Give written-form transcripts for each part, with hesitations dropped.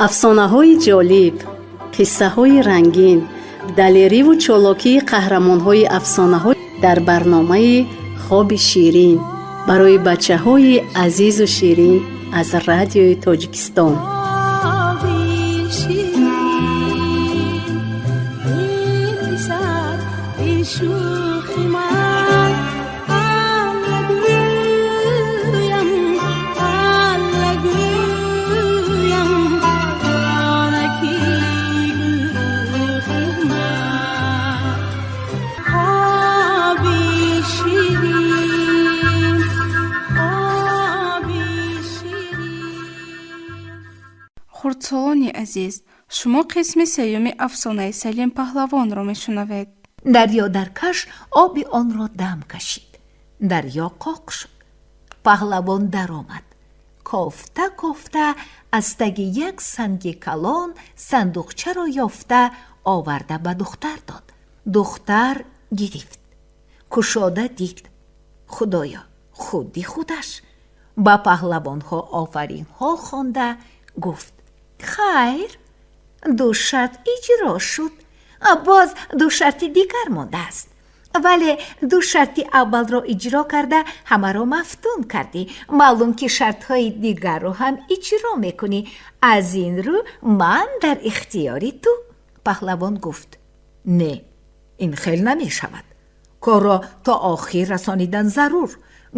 Афсонаҳои ҷолиб, қиссаҳои рангин, далериву чолокии қаҳрамонҳои афсонаҳо дар барномаи «Хоби ширин» барои бачаҳои азизу ширин аз Радиои Тоҷикистон. Хоби ширин, эй писар, эй шӯхи ман, Алла гӯям, Алла гӯям, ҷонаки гулрухи ман. Хоби ширин, хоби ширин. Хурдсолони азиз, шумо қисми сеюми афсонаи Салим паҳлавонро мешунавед. Дарёдаркаш оби онро дам кашид. Дарё қоқ шуд. Паҳлавон даромад. Кофта кофта аз таги як санги калон сандуқчаро ёфта оварда ба духтар дод. Духтар гирифт, кушода дид, худоё, худи худаш! Ба паҳлавонҳо офаринҳо хонда гуфт: «Хайр, ду шарт иҷро шуд, боз ду шарти дигар мондааст. Вале ду шарти аввалро иҷро карда, ҳамаро мафтун кардӣ. Маълум, ки шартҳои дигарро ҳам иҷро мекунӣ. Аз ин рӯ ман дар ихтиёри ту». Паҳлавон гуфт: «Не, ин хел намешавад. Корро то охир расонидан зарур.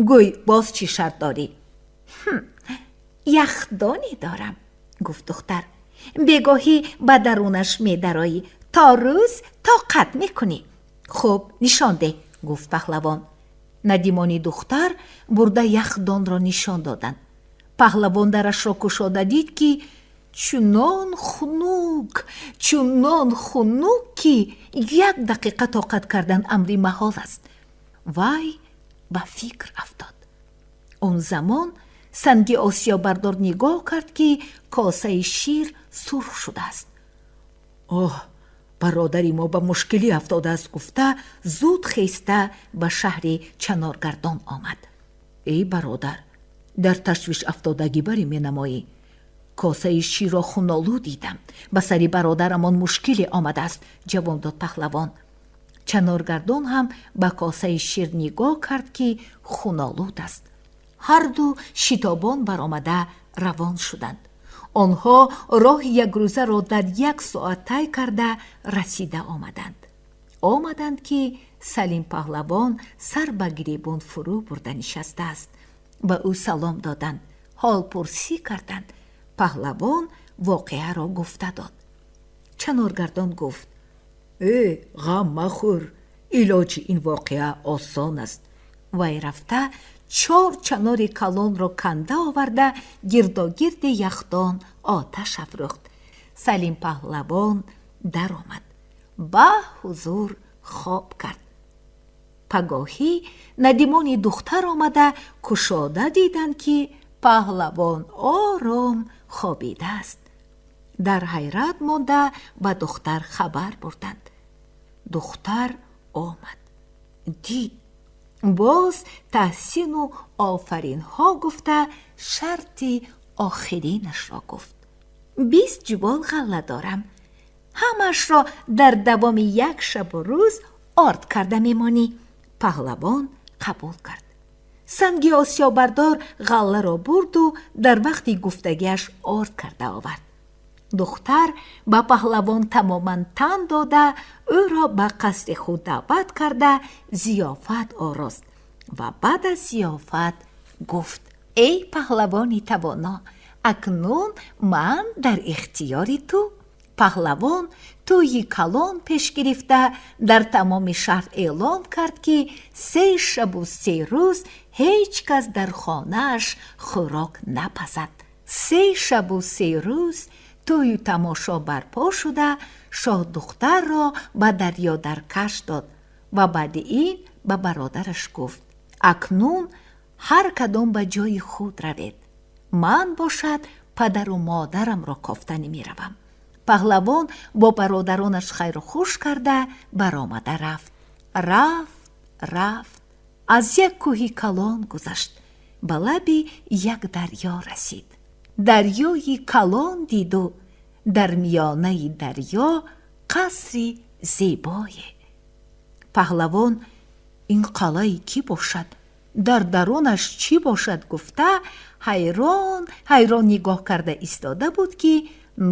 Гӯй, боз чӣ шарт дорӣ?» «Яхдоне дорам, — гуфт духтар. — Бегоҳӣ ба дарунаш медароӣ, то рӯз тоқат мекунӣ». «Хуб, нишон деҳ», — гуфт паҳлавон. Надимони духтар бурда яхдонро нишон доданд. Паҳлавон дарашро кушода дид, ки чунон хунук, чунон хунук, ки як дақиқа тоқат кардан амри маҳол аст. Вай ба фикр афтод. Он замон санги осиёбардор нигоҳ кард, ки косаи шир сурх шудааст. «Оҳ, бародари мо ба мушкилӣ афтодааст», — гуфта, зуд хеста ба шаҳри Чаноргардон омад. «Эй бародар, дар ташвиш афтодагӣ барӣ менамоӣ. Косаи ширро хунолӯ дидам. Ба сари бародарамон мушкиле омадааст», — ҷавоб дод паҳлавон. Чаноргардон ҳам ба косаи шир нигоҳ кард, ки хунолуд аст. Ҳарду шитобон баромада равон шуданд. Онҳо роҳи якрӯзаро дар як соат тай карда расида омаданд. Омаданд, ки Салим паҳлавон сар ба гиребон фурӯ бурда нишастааст. Ба ӯ салом доданд, ҳолпурсӣ карданд. Паҳлавон воқеаро гуфта дод. Чаноргардон гуфт: «Э, ғам махӯр, илоҷи ин воқеа осон аст». Вай рафта чор чанори калонро канда оварда, гирдогирди яхдон оташ афрӯхт. Салим паҳлавон даромад, ба ҳузур хоб кард. Пагоҳӣ надимони духтар омада кушода диданд, ки паҳлавон ором хобидааст. Дар ҳайрат монда, ба духтар хабар бурданд. Духтар омад, дид, боз таҳсину офаринҳо гуфта, шарти охиринашро гуфт: «20 ҷувол ғалла дорам. Ҳамаашро дар давоми як шабу рӯз орд карда мемонӣ». Паҳлавон қабул кард. Санги осиёбардор ғалларо бурду дар вақти гуфтагиаш орд карда овард. Духтар ба паҳлавон тамоман тан дода, ӯро ба қасри худ даъват карда, зиёфат орост ва баъд аз зиёфат гуфт: «Эй паҳлавони тавоно, акнун ман дар ихтиёри ту». Паҳлавон тӯйи калон пеш гирифта, дар тамоми шаҳр эълон кард, ки 3 шабу 3 рӯз ҳеҷ кас дар хонааш хӯрок напазад. 3 шабу 3 рӯз тӯю тамошо барпо шуда, шоҳдухтарро ба Дарёдаркаш дод ва баъди ин ба бародараш гуфт: «Акнун ҳар кадом ба ҷои худ равед. Ман бошад падару модарамро кофтанӣ меравам». Паҳлавон бо бародаронаш хайру хуш карда баромада рафт. Рафт, рафт, аз як кӯҳи калон гузашт, ба лаби як дарё расид. Дарёи калон диду. Дар миёнаи дарё қасри зебое. Паҳлавон: «Ин қалъаи кӣ бошад? Дар дарунаш чӣ бошад?» гуфта, ҳайрон ҳайрон нигоҳ карда истода буд, ки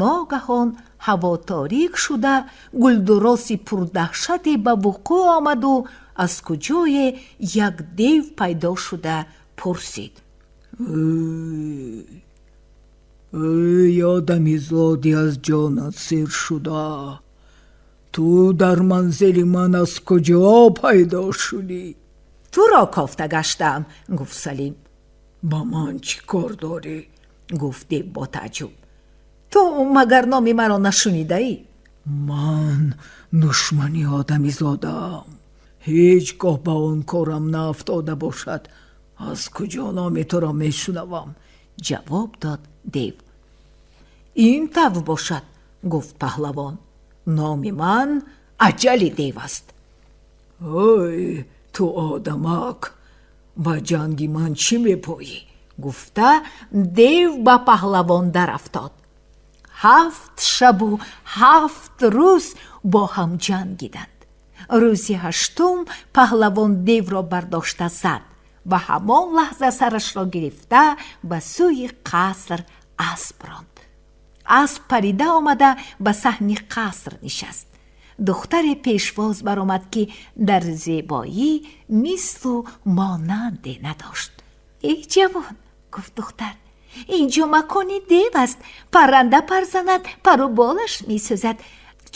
ногаҳон ҳаво торик шуда, гулдуроси пурдаҳшате ба вуқӯъ омаду аз куҷое як дев пайдо шуда пурсид: Эй одамизоди аз ҷонат сер шуда, ту дар манзили ман аз куҷо пайдо шудӣ? Туро кофта гаштаам, гуфт Салим. Ба ман чӣ кор дорӣ? Гуфт дев бо тааҷҷуб. Ту магар номи маро нашунидаӣ? Ман душмани одамизодаам. Ҳеҷ гоҳ ба он корам наафтода бошад, аз куҷо номи туро мешунавам? Ҷавоб дод дев. Ин тавр бошад, гуфт паҳлавон, номи ман Аҷали дев аст. Ой, ту одамак, ба ҷанги ман чӣ мепоӣ? Гуфта, дев ба паҳлавон дарафтод. 7 шабу 7 рӯз бо ҳам ҷангиданд. Рӯзи ҳаштум паҳлавон девро бардошта зад ва ҳамон лаҳза сарашро гирифта, ба сӯи қаср асп ронд. Асп парида омада, ба саҳни қаср нишаст. Духтаре пешвоз баромад, ки дар зебоӣ мислу монанде надошт. «Эй ҷавон, — гуфт духтар, — инҷо макони дев аст. Парранда пар занад, пару болаш месӯзад,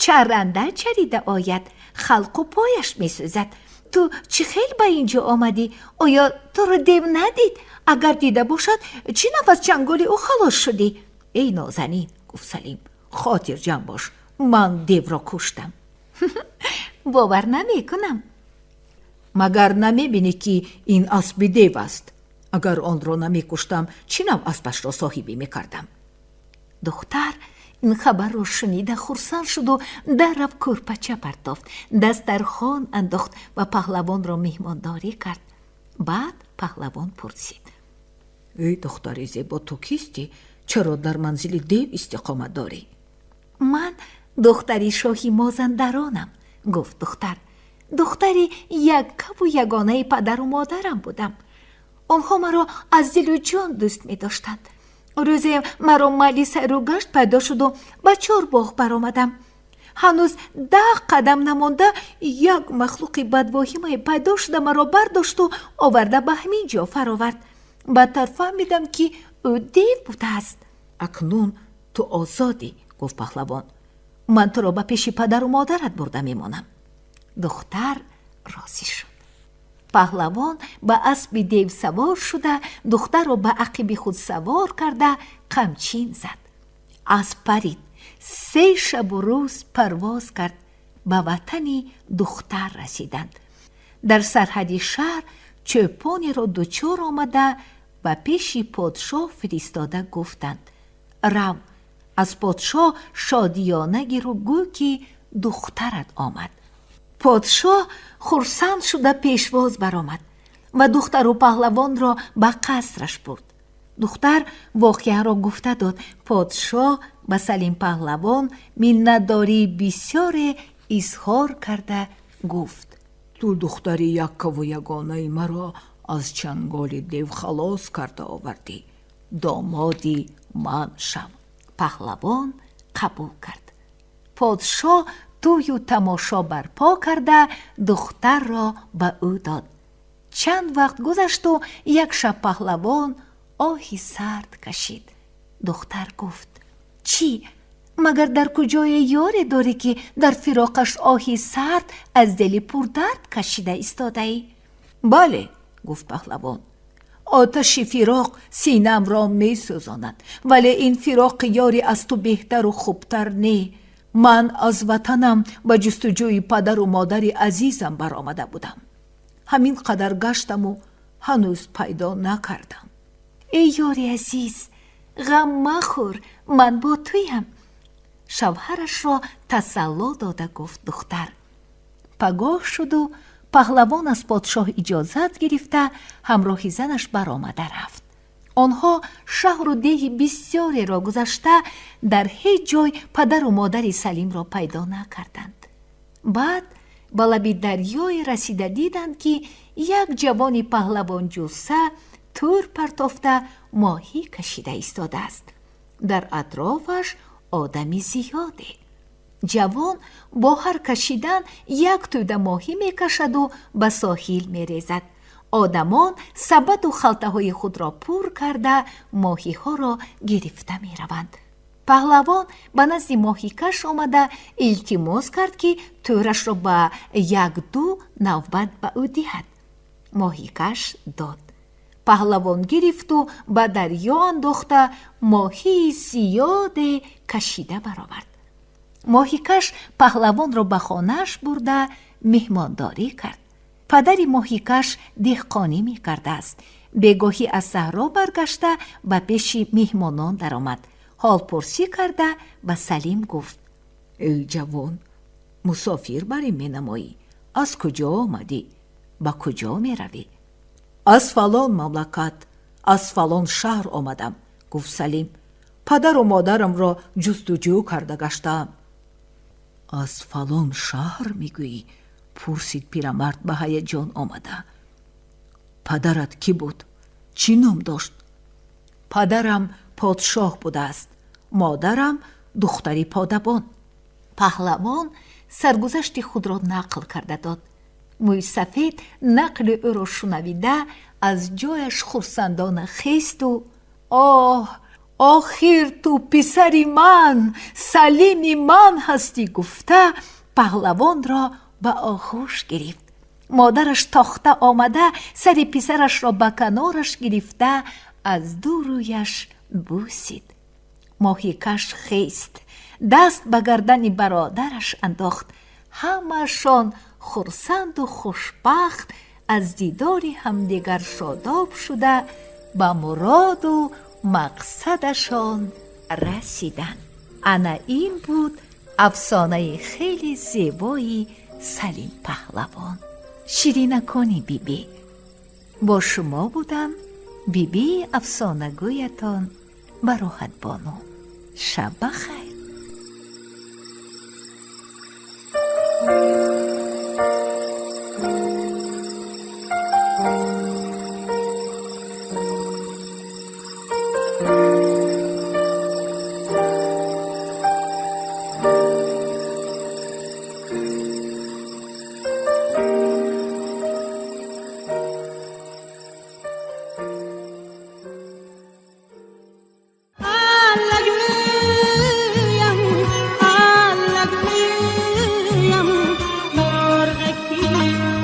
чаранда чарида ояд, халқу пояш месӯзад. Ту чӣ хел ба ин ҷо омадӣ? Оё туро дев надид? Агар дида бошад, чӣ нав аз чанголи ӯ халос шудӣ?» «Эй нозанин, — гуфт Салим, — хотирҷамъ бош, ман девро куштам». «Бовар намекунам». Магар намебинӣ, ки ин аспи дев аст? Агар онро намекуштам, чӣ нав аспашро соҳибӣ мекардам? Духтар ин хабарро шунида хурсанд шуду даррав кӯрпача партофт, дастархон андохт ва паҳлавонро меҳмондорӣ кард. Баъд паҳлавон пурсид: Эй духтари зебо, ту кистӣ? Чаро дар манзили дев истиқомат дорӣ? «Ман духтари шоҳи Мозандаронам, — гуфт духтар. — Духтари яккаву ягонаи падару модарам будам. Онҳо маро аз дилу ҷон дӯст медоштанд. Рӯзе маро майли сайру гашт пайдо шуду ба чорбоғ баромадам. Ҳанӯз 10 қадам намонда, як махлуқи бадвоҳимае пайдо шуда, маро бардошту оварда ба ҳамин ҷо фаровард. Баъдтар фаҳмидам, ки ӯ дев будааст». Акнун ту озодӣ, гуфт паҳлавон. Ман туро ба пеши падару модарат бурда мемонам. Духтар розӣ шуд. Паҳлавон ба аспи дев савор шуда, духтарро ба ақиби худ савор карда, қамчин зад. Асп парид, 3 шабу рӯз парвоз кард, ба ватани духтар расиданд. Дар сарҳади шаҳр чӯпонеро дучор омада, ба пеши подшоҳ фиристода гуфтанд: «Рав, аз подшоҳ шодиёна гиру гӯ, ки духтарат омад». Подшоҳ хурсанд шуда пешвоз баромад ва духтару паҳлавонро ба қасраш бурд. Духтар воқеаро гуфта дод. Подшоҳ ба Салим паҳлавон миннатдории бисёре изҳор карда гуфт: Ту духтари яккаву ягонаи маро аз чанголи дев халос карда овардӣ. Домоди ман шав. Паҳлавон қабул кард. Подшоҳ тӯю тамошо барпо карда, духтарро ба ӯ дод. Чанд вақт гузашту як шаб паҳлавон оҳи сард кашид. Духтар гуфт: «Чӣ, магар дар куҷое ёре дорӣ, ки дар фироқаш оҳи сард аз дили пурдард кашида истодаӣ?» Бале, гуфт паҳлавон, оташи фироқ синамро месӯзонад, вале ин фироқи ёри аз ту беҳтару хубтар не. Ман аз ватанам ба ҷустуҷӯи падару модари азизам баромада будам. Ҳамин қадар гаштаму ҳанӯз пайдо накардам. «Эй ёри азиз, ғам махӯр, ман бо туям», — шавҳарашро тасалло дода гуфт духтар. Пагоҳ шуду паҳлавон аз подшоҳ иҷозат гирифта, ҳамроҳи занаш баромада рафт. Онҳо шаҳру деҳи бисёреро гузашта, дар ҳеҷ ҷой падару модари Салимро пайдо накарданд. Баъд ба лаби дарёе расида диданд, ки як ҷавони паҳлавонҷусса тӯр партофта, моҳӣ кашида истодааст. Дар атрофаш одами зиёде. Ҷавон бо ҳар кашидан як тӯда моҳӣ мекашаду ба соҳил мерезад. Одамон сабаду халтаҳои худро пур карда, моҳиҳоро гирифта мераванд. Паҳлавон ба назди моҳикаш омада, илтимос кард, ки тӯрашро ба як-ду навбат ба ӯ диҳад. Моҳикаш дод. Паҳлавон гирифту ба дарё андохта, моҳии зиёде кашида баровард. Моҳикаш паҳлавонро ба хонааш бурда, меҳмондорӣ кард. Падари моҳикаш деҳқонӣ мекардааст. Бегоҳӣ аз саҳро баргашта, ба пеши меҳмонон даромад. Ҳолпурсӣ карда, ба Салим гуфт: «Эй ҷавон, мусофир барӣ менамоӣ. Аз куҷо омадӣ, ба куҷо меравӣ?» «Аз фалон мамлакат, аз фалон шаҳр омадам», гуфт Салим. «Падару модарамро ҷустуҷӯ карда гаштаам». «Аз фалон шаҳр мегӯӣ?» пурсид пирамард ба ҳаяҷон омада. «Падарат кӣ буд, чӣ ном дошт?» «Падарам подшоҳ будааст, модарам духтари подабон». Паҳлавон саргузашти худро нақл карда дод. Мӯйсафед нақли ӯро шунавида, аз ҷояш хурсандона хесту: «Оҳ, охир ту писари ман, Салими ман ҳастӣ», гуфта, паҳлавонро ба оғӯш гирифт. Модараш тохта омада, сари писарашро ба канораш гирифта, аз ду рӯяш бӯсид. Моҳикаш хест, даст ба гардани бародараш андохт. Ҳамаашон хурсанду хушбахт аз дидори ҳамдигар шодоб шуда, ба муроду мақсадашон расиданд. Ана ин буд афсонаи хеле зебои Салим паҳлавон. Ширинакони бибӣ, бо шумо будам бибии афсонагӯятон Бароҳатбону. Шаб ба хайр. Аллагӯям, аллагӯям, мурғаки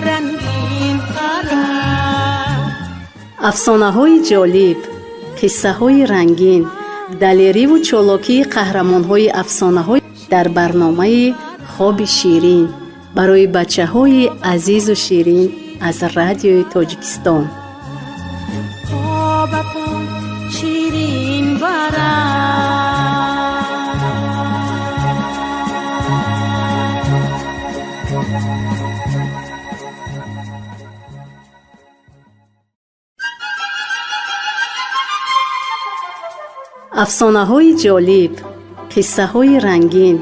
рангин қара. Афсонаҳои ҷолиб, қиссаҳои рангин, далериву чолокии қаҳрамонҳои афсонаҳо дар барномаи «Хоби ширин» барои бачаҳои азизу ширин аз Радиои Тоҷикистон. Хобатон ширин бара. Афсонаҳои ҷолиб, қиссаҳои рангин,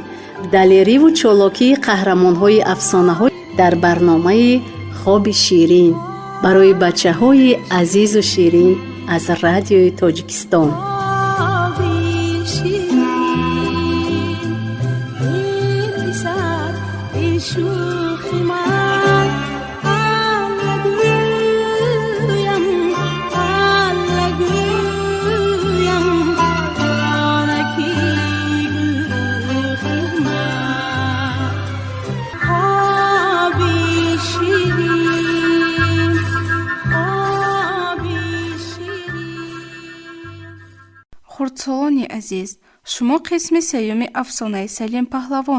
далериву чолокии қаҳрамонҳои афсонаҳо дар барномаи «Хоби ширин» барои бачаҳои азизу ширин аз Радиои Тоҷикистон. Хоби ширин, эй писар, эй шӯхи ман, аллагӯям, аллагӯям, онаки гулрухи ман. Хоби ширин, хоби ширин. Хурдсолони азиз, шумо қисми сеюми афсонаи Салим паҳлавон